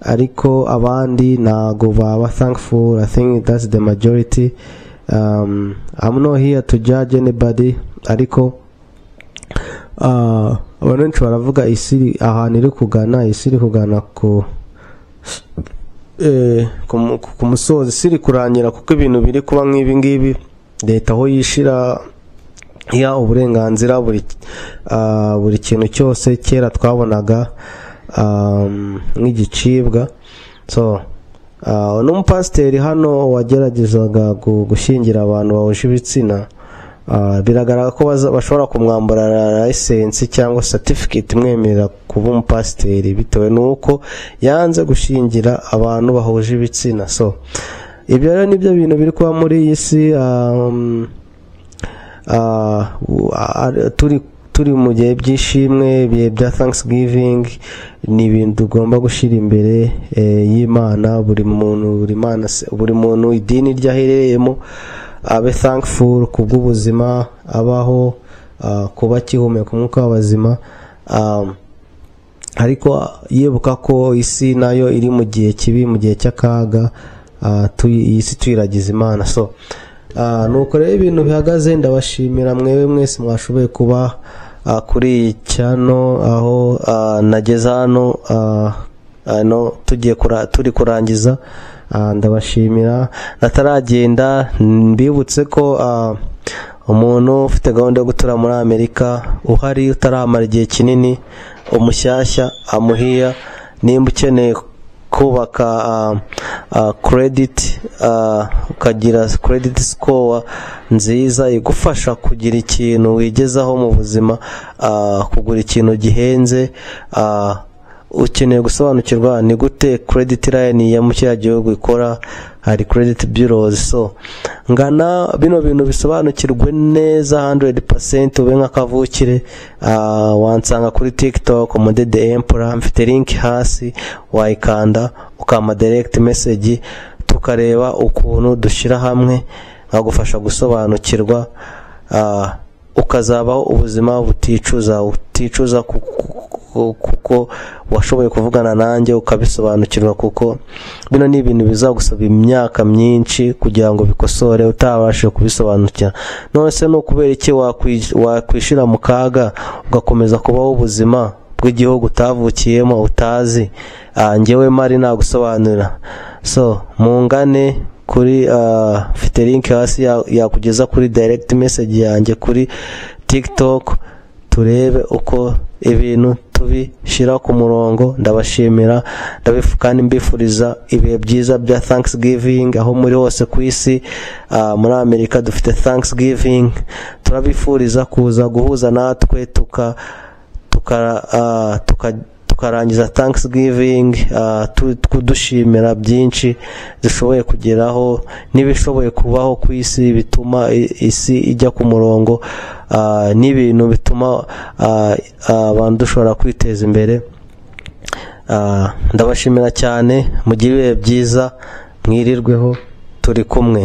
Ariko abandi ntago baba thankful. I think that's the majority. I'm not here to judge anybody, ariko abantu benshi baravuga isi ahantu iri kugana, isi iri kugana ku musozi, isi iri kurangira, kuko ibintu biri kuba nk'ibi ngibi, leta aho yishira iha uburenganzira buri kintu cyose kera twabonaga nk'igicibwa. So n'umupasiteri hano wageragezaga gushyingira abantu bahuje ibitsina, biragaragara ko bashobora kumwambura license cyangwa certificate imwemerera kuba umupasiteri, bitewe n'uko yanze gushyingira abantu bahuje ibitsina. So ibyo rero nibyo bintu biri kuba muri iyi si. Turi mu gihe by'ishimwe, ibihe bya Thanksgiving. Ni ibintu tugomba gushyira imbere y'Imana. Buri muntu, buri mana, buri muntu idini rye aherereyemo, abe thankful ku bw'ubuzima abaho, kuba akihumeka umwuka w'abazima, ariko yibuka ko isi nayo iri mu gihe kibi, mu gihe cy'akaga. Iyi si tuyiragiza Imana. So nuko rero ibintu bihagaze. Ndabashimira mwewe mwese mwashoboye kuba kuri iyi channel aho nageze hano, hano tugiye turi kurangiza. Ndabashimira. Nataragenda, mbibutse ko umuntu ufite gahunda yo gutura muri Amerika, uhari utaramara igihe kinini, umushyashya amuhiya, nimba ukeneye kubaka credit, ukagira credit score nziza igufasha kugira ikintu wigezaho mu buzima, kugura ikintu gihenze, ukeneye gusobanukirwa ni gute credit line ya mu kiriya gihugu ikora, hari credit bureaus. So ngana bino bintu bisobanukirwe neza 100%, ube nk'akavukire. Wansanga kuri TikTok, Mudede Emperor. Mfite link hasi, wayikanda ukampa direct message, tukareba ukuntu dushyira hamwe nkagufasha gusobanukirwa, ukazabaho ubuzima buticuza, uticuza kuko washoboye kuvugana nanjye ukabisobanukirwa, kuko bino ni ibintu bizagusaba imyaka myinshi kugira ngo bikosore utabashije kubisobanukira. None se ni ukubera iki wakwishyira mu kaga, ugakomeza kubaho ubuzima bw'igihugu utavukiyemo, utazi? Njyewe mari nagusobanurira. So mungane kuri mfite link hasi yakugeza kuri direct message yanjye kuri TikTok, turebe uko ibintu tubishyira ku murongo. Ndabashimira kandi mbifuriza ibihe byiza bya Thanksgiving aho muri hose ku isi. Muri Amerika dufite Thanksgiving. Turabifuriza kuza guhuza natwe tukarangiza Thanksgiving dushimira byinshi dushoboye kugeraho n'ibishoboye kubaho ku isi, bituma isi ijya ku murongo, n'ibintu bituma abantu dushobora kwiteza imbere. Ndabashimira cyane, mugire ibihe byiza, mwirirweho, turi kumwe.